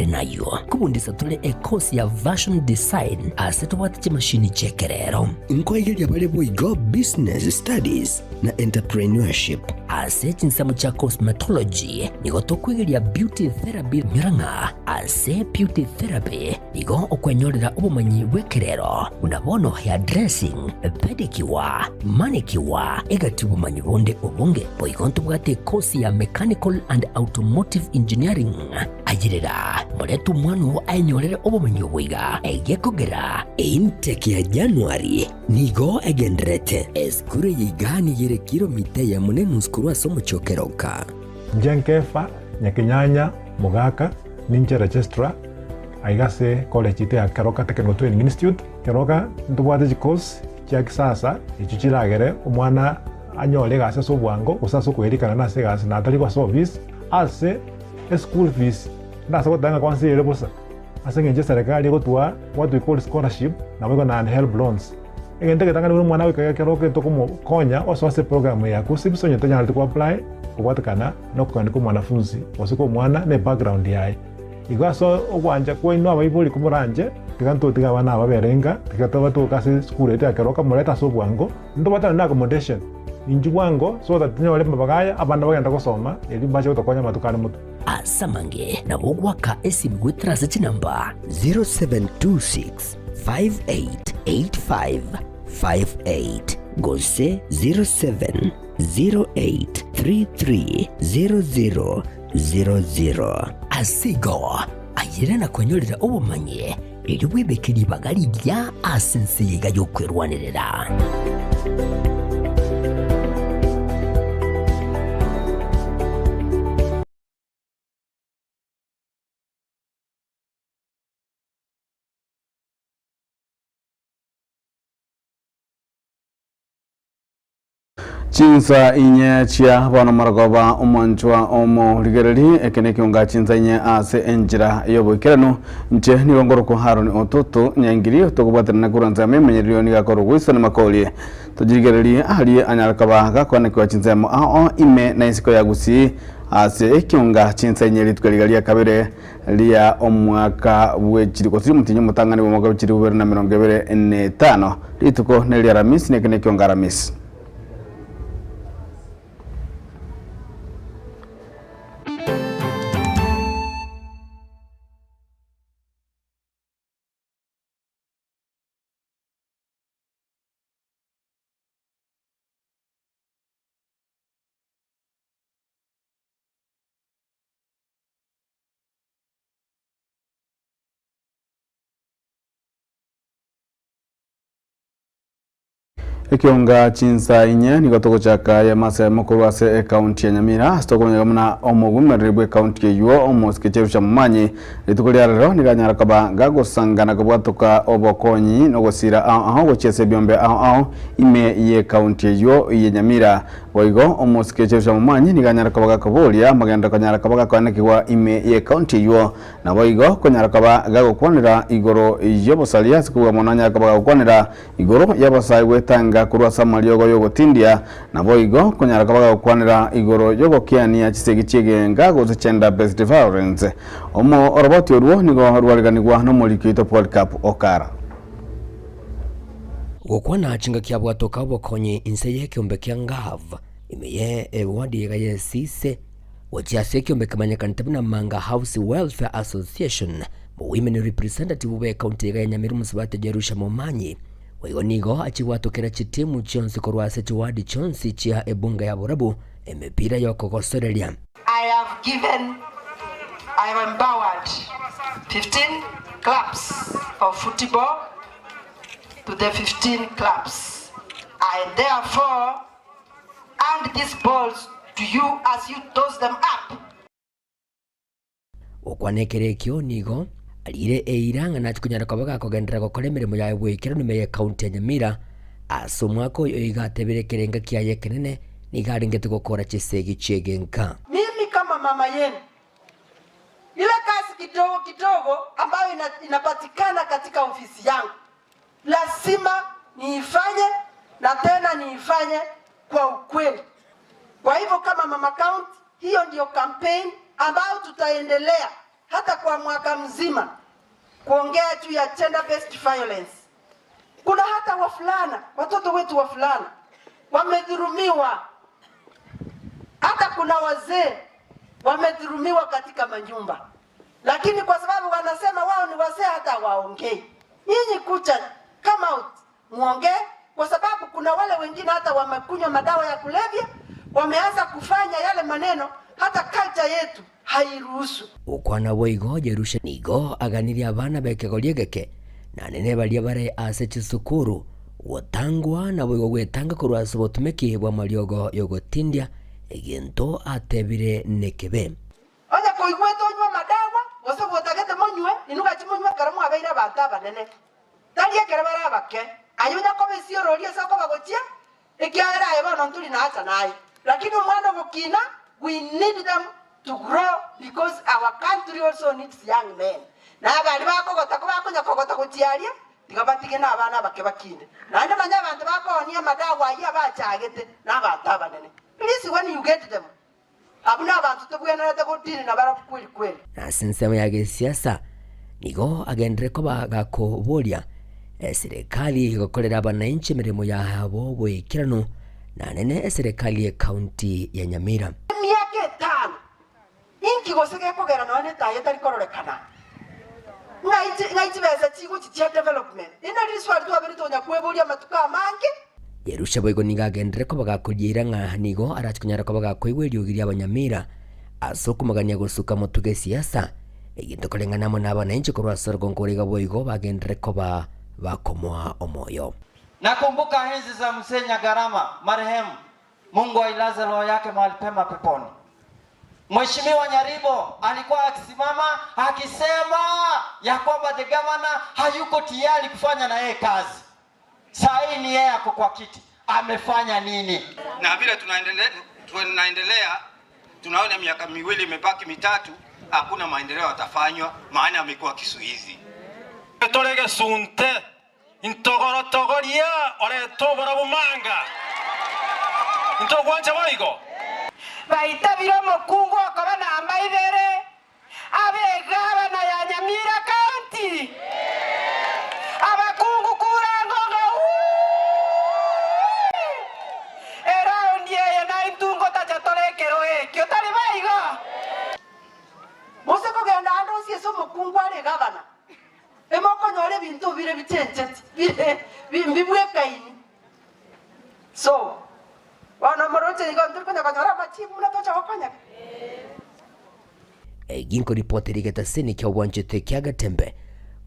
Kare nayio, nkobundisa tore ekosi ya Version Design ase tobwate chimashini chi'ekerero. Nkoigeria bare boigo Business Studies na Entrepreneurship. Ase chinsemo chia Cosmetology nigo tokwegeria Beauty Therapy nyora ng'a ase Beauty Therapy nigo okwenyorera obomanyi bw'ekerero buna bono hairdressing, pedicure, manicure egati obomanyi bonde obonge. Boigo ntobwate ekosi ya Mechanical and Automotive Engineering. Ayerera, morete omwana oo aenyorere obomanyi obo iga, egekogera Intake ya January nigo egendererete. Esukuru eye iga nigo ere kilomita eyemo na enusu korwa ase omochie o Keroka. Inche Nkefa, Nyakenyanya, Mogaka, ninche registrar aiga ase college yaito ya Keroka Technical Training Institute. Keroka ntobwate chicourse chia kisasa echio chiragere omwana anyore egasi ase obwango gose ase okoerikana nase egasi na atari gosoa ofisi ase eschool fees ndase goteba ng'a kwansa ere bosa ase eng'encho eserekari egotwaa what we call scholarship nabo igo naende helb loans. Egento egetang'ani buna omwana goika ekero tokomokonya osoa ase eprogram eye ya KUCCPS onye tonyareti ko apply kobwatekana na okogania kwa omwanafunzi gose kwa omwana na ebackground yaye. Igo ase ogwancha kwaino abaibori komoranche, tiga ntotige abana aba babere inga, tiga tobatoke ase esukuru yaito ya Keroka morete ase obwango, ntobwatane na accommodation inchuo bwango so that tonyore amabaga aya abana bagenda gosoma erio mbache gotokonya amatuko are motwe. Ase amange nabo ogoaka esimi goetera ase chinamba 0726 5885 58 gose 0708 3300 00. Ase igo, ayere na kwenyorera obomanyi, erio bwebeke ribaga rigiya ase ense eye iga y'okwerwanerera. Chinsa inye chia bono marogoba omwanchwa omorigereri eke nekionga chinsa inye ase enchera y'oboikeranu nche nigo ngorokwa Haron Ototo Nyangiri tokobwaterana korwa nsemo emenyererio nigo akorwa Wilson Makori tojirigererie arie anyare koba gakwanekiwa chinsemo ao ime na isiko ya Gusii ase ekionga chinsa inye rituko riga ria kabere ria omwaka bw'echiri gose omotinyi omotang'ani bwa omwaka bw'echiri bibere na mirongo ebere na etano rituko neria Aramisi neke nekionga Aramisi. Ekionga chinsa inye nigo togochaka ya masemo korwa ase ekaunti ya Nyamira ase tokomanya buna omogumereri bwa ekaunti eywo omosike Cherusha Momanyi rituko ria rero niganyara koba gagosangana kobwatoka obokonyi nogosira ao ao gochia ase ebiombe ao ao ime ye ekaunti eywo ye Nyamira boigo omosike Cherusha Momanyi niganyara koba gakoboria amagendo konyara koba gakoanekigwa ime ye ekaunti eywo naboigo konyara koba gagokwanera igoro y'obosaria ase kobua mono anyara koba gagokwanera igoro y'abasai gwetanga korwa samariogo yogotindia naboigo konyara koba gagokwanera igoro yogokiania chisegi chiegenga gose gender based violence omo oroboti orwo nigo rwariganigwa nomoriki oito Paul Cap Okara. Gokwana chinga kia bwatoka obokonyi inse y'ekiombe kia Ngav ime ye ewadi iga ye Sise gochia ase ekiombe kemanyekanete buna Manga House Welfare Association mo women representative bwe county iga ya Nyamira Omusubati Jerusha Momanyi boigo nigo achigwatokera chitimu chionsi korwa ase chiwadi chionsi chia ebunga ya Borabu emipira yokogosoreria. I have given, I have empowered 15 clubs of football to the 15 clubs. I therefore hand these balls to you as you toss them up. Okwanekera ekio nigo arire eira ng'a nachikunyara koba gakogenderera gokora emeremo yaye bwekero nyuma ya ekaunti ya Nyamira ase omwaka oyo iga atebire ekerenga kiaye ekenene niga arengete gokora chisegi chiegenka. Mimi kama mama yenu, ile kazi kidogo kidogo ambayo inapatikana katika ofisi yangu lazima niifanye, na tena niifanye kwa ukweli. Kwa hivyo kama mama county, hiyo ndio campaign ambayo tutaendelea hata kwa mwaka mzima kuongea juu ya gender based violence. Kuna hata wavulana, watoto wetu wavulana wamedhulumiwa. Hata kuna wazee wamedhulumiwa katika manyumba. Lakini kwa sababu wanasema wao ni wazee hata waongei. Nyinyi kucha come out muongee, kwa sababu kuna wale wengine hata wamekunywa madawa ya kulevya, wameanza kufanya yale maneno hata culture yetu hairuhusu. Ukwana boigo Jerusha nigo aganiria abana bekegorie geke na nene baria bare ase chisukuru gotangwa na boigo gwetanga korwa ase botumeki bwa mariogo yogotindia egento atebire nekebe. Onya koigwete onywa madawa gose gotagete monywe inuga chimonywa karamu abeira bantu abanene tari ekere bare abake ayo nyakobesie roria ase okobagochia ekiagera aye bono nturi naacha naye, lakini omwana ogokina we need them to grow because our country also needs young men. Na abari bakogota ko bakonya kogota gochiaria tiga batige na abana abake bakinde naende manya abantu bakonia madawa aye bachagete na abantu abanene. Please when you get them abuna abantu tobwenarete gotini na bara kweli kweli. Na sinsema ya gesiasa nigo agendere ko bagakoboria serikali gokorera abananchi mirimo yabo boikirano na nene serikali ya county ya Nyamira. Miaka 5 inki gosege kogera none taye tari kororekana ngaichi besa chigo chia development ina riswa tu abiri tonya kweboria matuka mangi. Jerusha boigo niga agendere ko bagakoria ng'a nigo arachikunyara ko bagakoigweria abanyamira ase okomagania gosuka motuge siasa egento koreng'ana mo na abananchi korwa ase orogongoriga boigo bagendere ko ba bakomoa omoyo. Nakumbuka enzi za Mzee Nyagarama marehemu, Mungu ailaze roho yake mahali pema peponi. Mheshimiwa Nyaribo alikuwa akisimama akisema ya kwamba the governor hayuko tayari kufanya na yeye kazi. Saa hii ni yeye ako kwa kiti, amefanya nini? Na vile tunaendelea tunaona miaka miwili imebaki mitatu, hakuna maendeleo atafanywa, maana amekuwa kisuizi. Torege sunte intogoro togoria ore tobora bumanga intogwanja baigo baitabira omukungu okoba namba ibere abegabana ya Nyamira County abakungu kurangoga eraundi eye na intungo tachatorekero ekio tari baigo mose kogenda andu osie ase omukungu are gavana emokonyora ebinto bire bichencheti bire bibwekaini. So wana moroche igo nturikonya konyora machibu muna tocha gokonya. Ginko ripoti rigeta seni kia wanchete kia Gatembe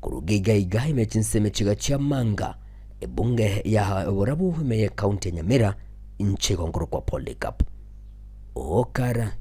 kurugiga iga imechinseme chiga chia manga ebunge ya Borabu meye county ya Nyamira nchi gongoro kwa Polycarp Okara.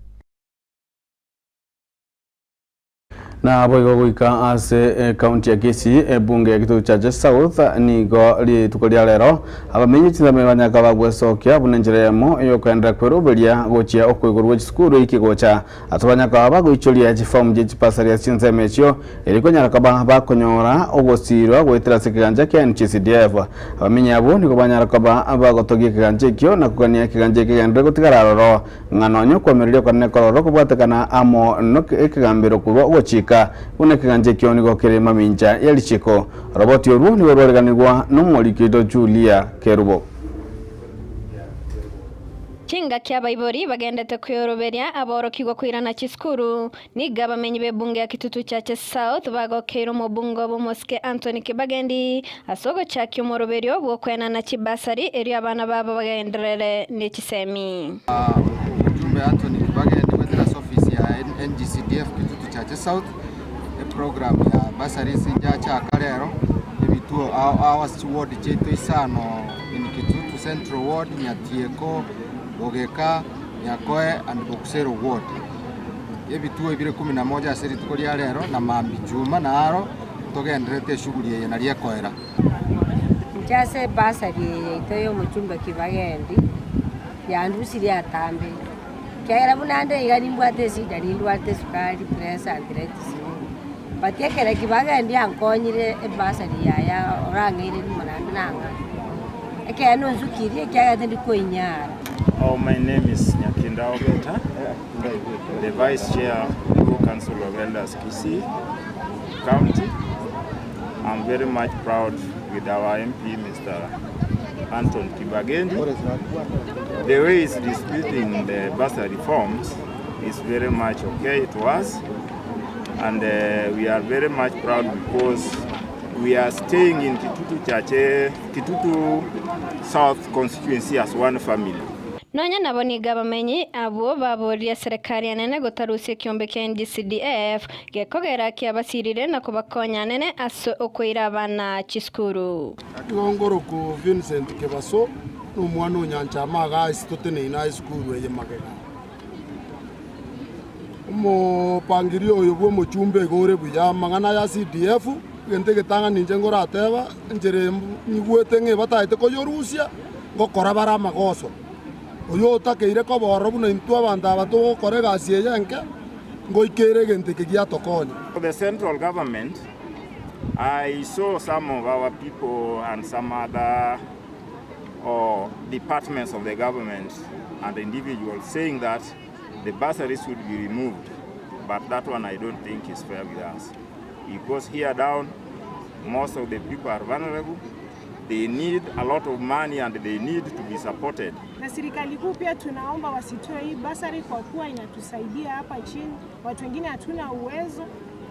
Na boigo goika ase county ya Kisii ebunge ya Kitutu Chache South nigo rituko ria rero abamenyi chithame banyaka bagwesokia buna njira yamo yokwendera kweruberia gochia okoigorwa chisukuru ikigocha atobanyaka bagoichoria chifomu je chipasaria chinseme echio erikonyara kaba bakonyora ogosirwa goetera sekiganja kia NGCDF. Abamenyi abo nigo banyara kaba bagotogia ekiganja ekio na kogania ekiganja ekigendere gotigara roro ng'anonyo kwamereria kwanene kororo kobwatekana amo ekigambero korwa ogochika une kiganje kio nigo kire maminja yalichiko roboti oru nigo rwareganirwa n'omorikito Julia Kerubo. Chinga kia baibori bagendete kuyoroberia aborokigwa kwirana chiskuru niga bamenyi bebunge ya Kitutu Chache South bagokeiro mubungo bomoske Anthony Kibagendi asogo chaki omoroberio bwokwena na chibasari eri abana babo bagenderere n'echisemi. Mjumbe Anthony Kibagendi wetera office ya NGCDF Kitutu Chache South e program ya basari sinja cha kalero ebituo our ward chetu isano in Kitutu Central Ward, Nyatieko, Bogeka, Nyakoe and Bokusero Ward. Ebituo ibire 11 asiri tuko ria lero na mambi Juma na aro togenderete shughuli ye na riekoera. Nchase basari itoyo muchumba Kibagendi yandusirie atambe Kera munande igani mbwate sida nindwate sukari pressure arthritis. Batiekere Kibagendi ankonyire ebasari yaya orangeire munande nanga. Ekero nzukirie kya ndiko inyara. Oh, my name is Nyakinda Ogeta, the Vice Chair Council of Elders Kisii County. I'm very much proud with our MP, Mr. Anton Kibagendi. The way he's disputing the bursary reforms is very much okay to us, and we are very much proud because we are staying in Kitutu Chache, Kitutu South constituency as one family. Nonya nabo niga bamenyi abo baboria serikali anene gutarusia kiombe kia NGCDF gekogera kiabasirire na kubakonya nene aso okwira abana chiskuru. Ngongoroko Vincent Kebaso n'umwana onyancha amaga isitote na isukuru eye magega. Umupangirio oyo bwo muchumbe gore buya mangana ya CDF gente getanga ninje ngorateba njere nyigwete nge bataete koyorusia ngokora bara magoso. Oyo otakeire koboro buno intwe abantu abatogokora egasi eye enke ngoikere egento eke giatokonya. For the central government, I saw some of our people and some other departments of the government and individuals saying that the bursaries should be removed, but that one I don't think is fair with us, because here down most of the people are vulnerable. They need a lot of money and they need to be supported. Na serikali kuu pia tunaomba wasitoe hii basari kwa kuwa inatusaidia hapa chini. Watu wengine hatuna uwezo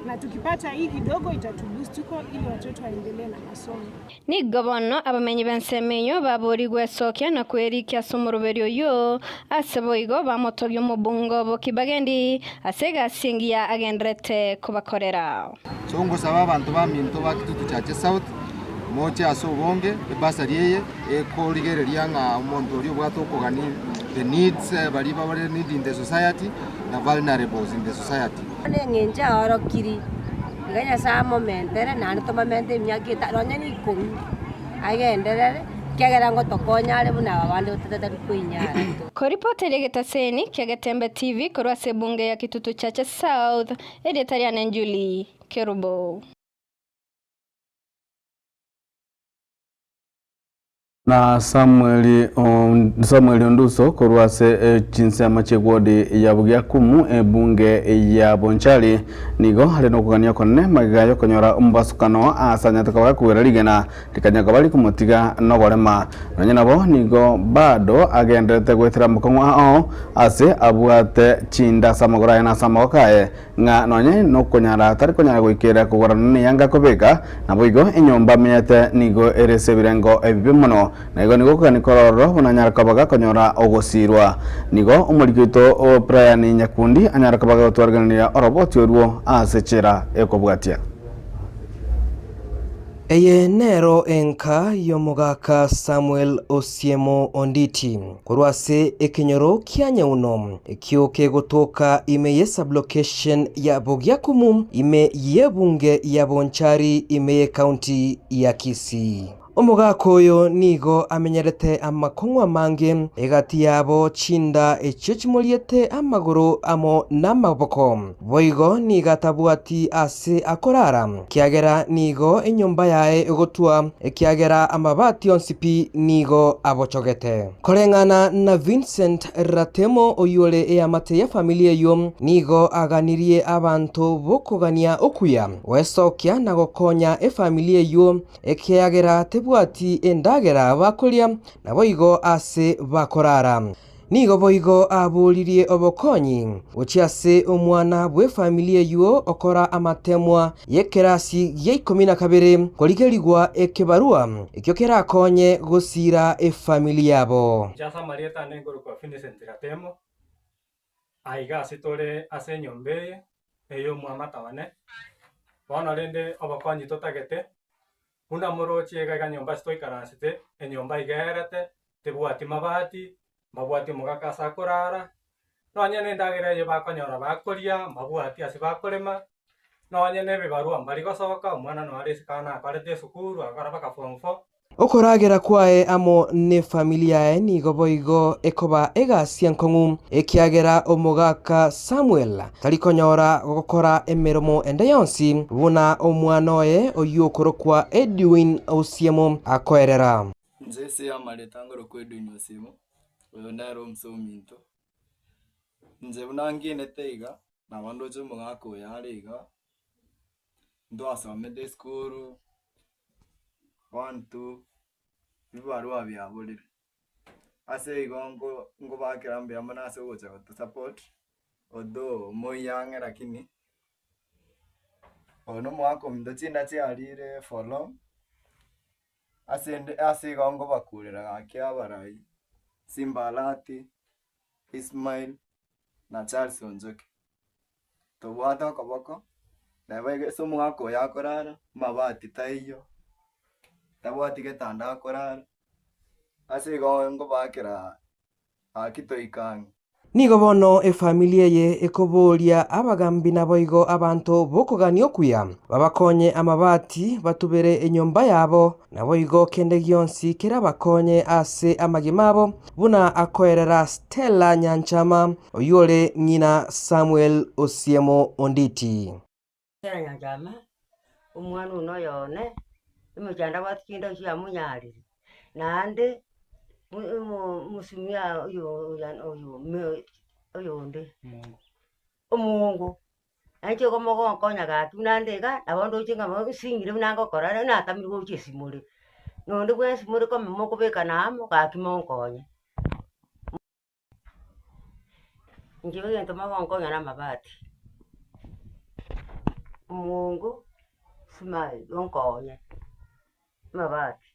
na tukipata hii kidogo itatuboost huko ili watoto waendelee na masomo. Ni gobono abamenyi bensemenyo baborigwe sokia na kwerikia somoroberio yo aseboigo bamotogi omobungo bo Kibagendi asega singia agendrete kubakorera. Songo saba abantu ba minto ba Kitutu Chache South moche ase obonge ebasari eye ekorigereria ng'a omonto oria obwate okogani the needs bari babare need in the society na vulnerables in the society. Ng'encha orokiri iga Nyasaye amomentere naende tomamente emiaka etano onye na ikomi agenderere kiagera ngotokonya are buna aba bande totatari koinyara. Koripoteria getaseni kia Getembe TV korwa ase ebunge ya Kitutu Chache South erietariane Julie Kerubo. Na Samuel Onduso korwase chinsema chegwodi ya Bugiakumu ebunge ya Bonchari nigo hari nokugania konene magigayo konyora ombasukano asanyataka bakuwera rigena rikanyaka bari kumutiga noborema nonye nabo nigo bado agenderete gwetera mukong'wa ao ase abwate chinda samagora na samagokae ng'a nonye nokonyara tari konyara goikera kogorana neyanga kobeka nabo igo enyomba menyete nigo erese ebirengo ebibe mono na igo nigo kanikororo bunanyara kabaga konyora ogosirwa nigo omorikito o Brian Nyakundi anyara kabaga otwarganira oroboti orwo asechera ekobwatia. Eye nero enka yomogaka Samuel Osiemo Onditi korwase ekenyoro kia Nyauno ekio kegotoka ime ye sublocation ya Bogiakumu ime yebunge ya Bonchari ime ye county ya Kisii. Omogaka oyo nigo amenyerete amakong'wa mange egati yabo chinda echio chimoriete amagoro amo n'amaboko boigo nigo atabwati ase akorara kiagera nigo enyomba yaye egotwa ekiagera amabati onsi pi nigo abochogete. Koreng'ana na Vincent Ratemo oyore eamate ya familia eyo nigo aganirie abanto bokogania okuya wesokia na gokonya efamilia eyo ekiagera bwati endagera bakoria nabo igo ase bakorara. Nigo boigo aburirie obokonyi gochia ase omwana bwe familia yuo okora amatemwa yekerasi ya 12 korigerigwa ekebarua ekio kerakonye gosira efamilia yabo. Jasa Marieta nengoro kwa Vincent Ratemo aiga asitore ase nyombe eyo mwamata bono rende obokonyi totagete una morochi ega nyomba stoikaransete enyomba igerete tebwati mabati mabwati mugaka sakorara nonye nendagera ye bakonyora bakoria mabwati ase bakorema nonye nebibarua mbari gosoka omwana no aresikana akarete esukuru akara baka form 4. Okoragera kwae amo ne familia yae nigo boigo ekoba egasia nkong'u ekiagera omogaka Samuel tarikonyora gokora emeromo ende yonsi buna omwana oye oyu okorokwa Edwin Osiemo akoerera. Nze se amaretangoro kwa Edwin Osiemo oyo nero omusominto nze bunanginete iga Nabo ndoche omogaka oyo are iga, ntwasomete esukuru, one two, ebibarua biaborire. Ase igo nko nkobakera mbuya mono ase ogocha gotosupport, although moiyang'e lakini, oyo na omogaka ominto chinda chiarire for long, ase ende ase igo nkobakurera gaki abarai, Simba Arati, Ismail na Charles Onchoke. Tobwate okoboko, neba iga ase omogaka oyo akorara, amabati taiyo, tabwati getanda akorara, ase igo nkobakera gaki toike ang'e. Nigo bono efamiri eye ekoboria abagambi naboigo abanto b'okogania okuya babakonye amabati batubere enyomba yabo, naboigo kende gionsi kerabakonye ase amagima abo, buna akoerera Stella Nyanchama, oyio ore ng'ina Samuel Osiemo Onditi. Stella Nyanchama, omwana one oyo one, emechando abwate chinde chiamonyarire, naende omosimia oyo oyonde omongo, nainche igo mogonkonya gaki buna nde iga, nabo ndoche ng'a nsinyire buna ngokora natamire gocha esimore, nonde bwensi more kome mokobekana amo gaki monkonye. Inche egento mogonkonya na amabati, omongo smile onkonye amabati.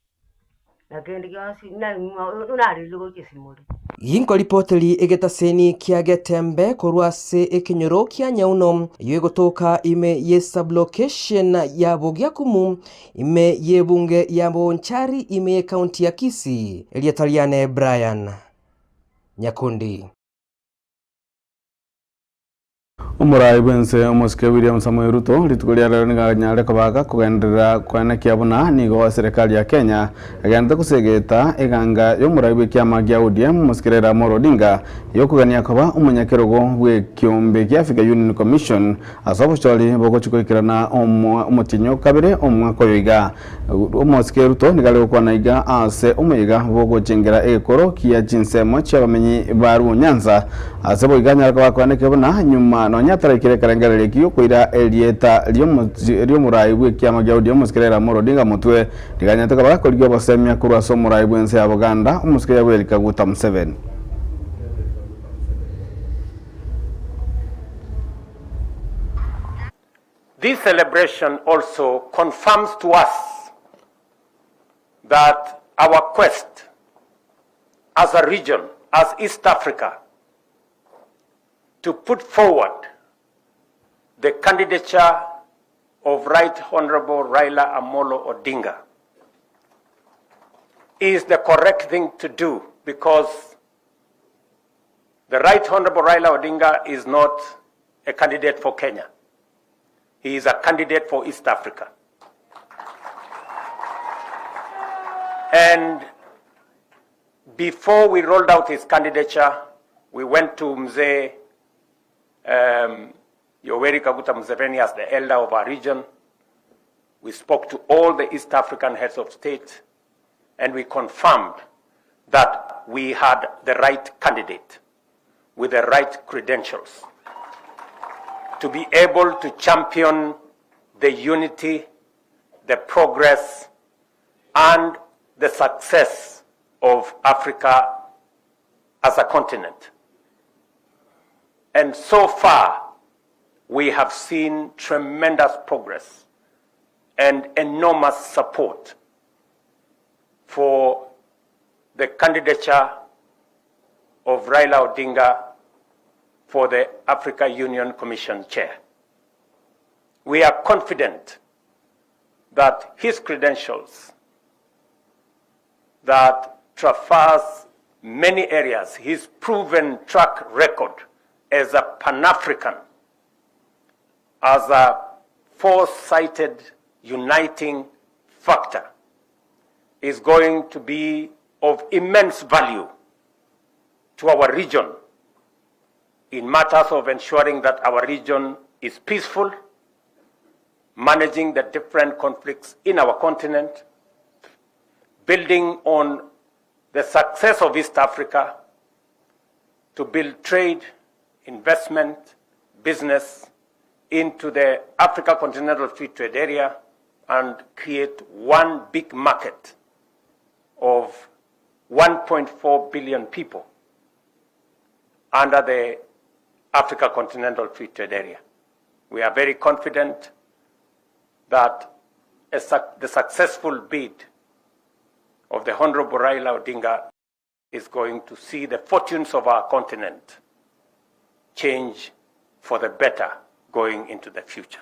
Na kende gionsi nariririe gochia esimori. Ginkoripoteri egetaseni kia Getembe korwa ase ekenyoro kia Nyauno, eyio egotoka ime ye sublocation ya Bogiakumu, ime y'ebunge ya Bonchari, ime y'ekaunti ya Kisii. Erieta riane Brian Nyakundi. Omorai bwense omosike William Samoei Ruto rituko ria rero nigo anyare kobaga kogenderera koenekia buna nigo eserekari ya Kenya egenderete gosegeta eganga y'omorai bw'ekiama gia ODM omosike Raila Amolo Odinga yokogania koba omonyakerogo bw'ekiombe gia Africa Union Commission ase obochori bogochia goikerana omotienyi o kabere omwaka oyo iga. Omosike Ruto nigo are gokwana iga ase omoyega bw'ogochengera egekoro kia chinsemo chi'abamenyi ba Luo Nyanza ase boigo anyare koba akoaneke buna nyuma nonya ataraikire ekerengererio eki giokoira erieta ri'omorai bw'ekiama gia ODM omosike Raila Amolo Odinga motwe riganyete koba gakorigia obosemia korwa ase omorai bw'ense ya Buganda omosike Yoweri Kaguta Museveni. This celebration also confirms to us that our quest as a region, as East Africa, to put forward the candidature of Right Honorable Raila Amolo Odinga is the correct thing to do, because the Right Honorable Raila Odinga is not a candidate for Kenya. He is a candidate for East Africa. And before we rolled out his candidature, we went to Mzee Yoweri Kaguta Museveni as the elder of our region. We spoke to all the East African heads of state, and we confirmed that we had the right candidate with the right credentials to be able to champion the unity, the progress, and the success of Africa as a continent. And so far, we have seen tremendous progress and enormous support for the candidature of Raila Odinga for the Africa Union Commission chair. We are confident that his credentials that traverse many areas, his proven track record as a Pan-African, as a foresighted uniting factor, is going to be of immense value to our region in matters of ensuring that our region is peaceful, managing the different conflicts in our continent, building on the success of East Africa to build trade, investment, business into the Africa Continental Free Trade Area and create one big market of 1.4 billion people under the Africa Continental Free Trade Area. We are very confident that the successful bid of the Honorable Raila Odinga is going to see the fortunes of our continent change for the better going into the future.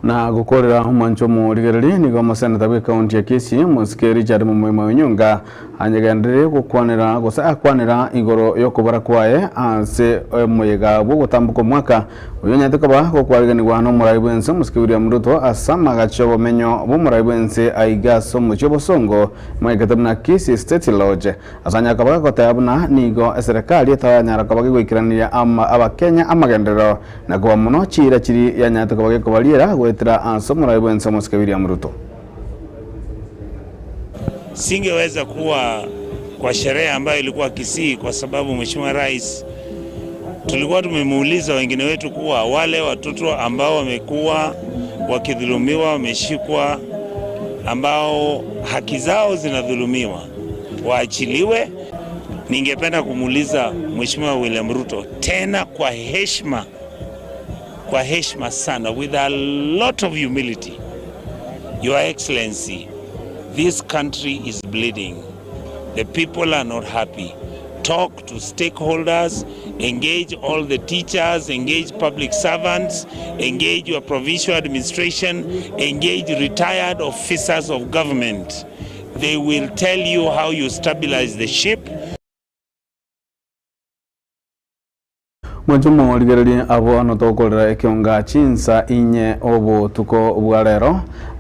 Na gukorera omwancho omorigereri nigo omoseneta bwa ekaunti ya Kisii Mosike Richard Mumuima Onyonga anyegenderere gokwanera gose akwanera igoro yokobora kwaye ase omoyega bwo gotambuka omwaka oyo nyate koba gokwariganirwa n'omorai bwense Mosike William Ruto ase amagacho obomenyo bw'omorai bwense aiga ase omochie obosongo maikete buna Kisii State Lodge ase koba goteba buna nigo eserikali etanyara koba gegoikerania abakenya amagenderero na koba mono chira chiri yanyate koba gekobariera gwetera ase omorai bwense Mosike William Ruto. Singeweza kuwa kwa sherehe ambayo ilikuwa Kisii kwa sababu Mheshimiwa Rais tulikuwa tumemuuliza wengine wetu kuwa wale watoto ambao wamekuwa wakidhulumiwa, wameshikwa, ambao haki zao zinadhulumiwa waachiliwe. Ningependa kumuuliza Mheshimiwa William Ruto tena kwa heshima sana, with a lot of humility, Your Excellency, this country is bleeding. The people are not happy. Talk to stakeholders, engage all the teachers, engage public servants, engage your provincial administration, engage retired officers of government. They will tell you how you stabilize the ship. Mwanjumo origereri abo ano tokorera ekionga chinsa inye obo tuko bwa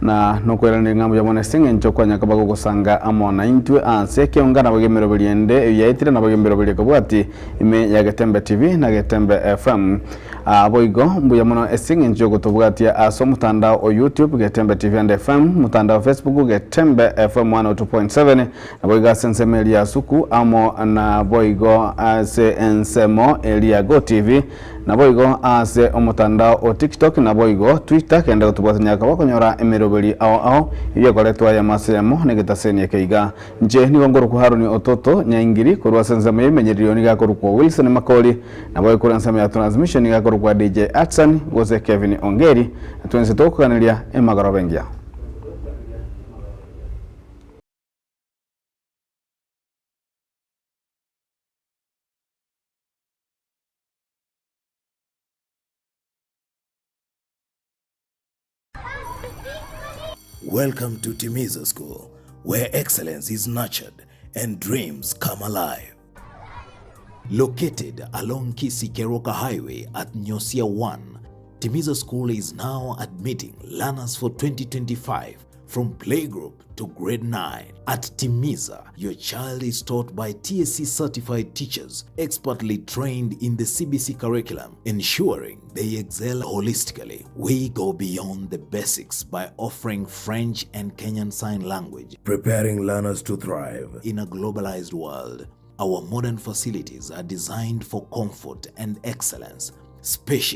na nokwerani ngambo ya mone singe ncho kwa nyakaba gogosanga amona intwe anse ekionga na bagemero beliende yaitire na bagemero belikobwati ime ya Getembe TV na Getembe FM. Aboigo mbuya mono esinge ncho gotobwatia aso mutandao o YouTube Getembe TV and FM, mutandao Facebook Getembe FM 102.7 na boigo senseme elia suku amo na boigo ase ensemo elia go TV na boigo ase omutandao o TikTok na boigo Twitter kenda gotobwatia nyakaba konyora emiroberi ao ao ibyakoretwa ya masemo negetasenia keiga nje nigo ngoro Haruni Ototo nyaingiri korwa sensemo yemenyerio nigakorukwo Wilson Makori na boigo kora ensemo ya transmission nigakorukwa DJ Atsan gose Kevin Ongeri twense tokuganiria emagoro bengia. Welcome to Timiza School, where excellence is nurtured and dreams come alive. Located along Kisii Keroka Highway at Nyosia 1, Timiza School is now admitting learners for 2025 from playgroup to grade 9. At Timiza, your child is taught by TSC certified teachers expertly trained in the CBC curriculum, ensuring they excel holistically. We go beyond the basics by offering French and Kenyan Sign Language, preparing learners to thrive in a globalized world. Our modern facilities are designed for comfort and excellence. Spacious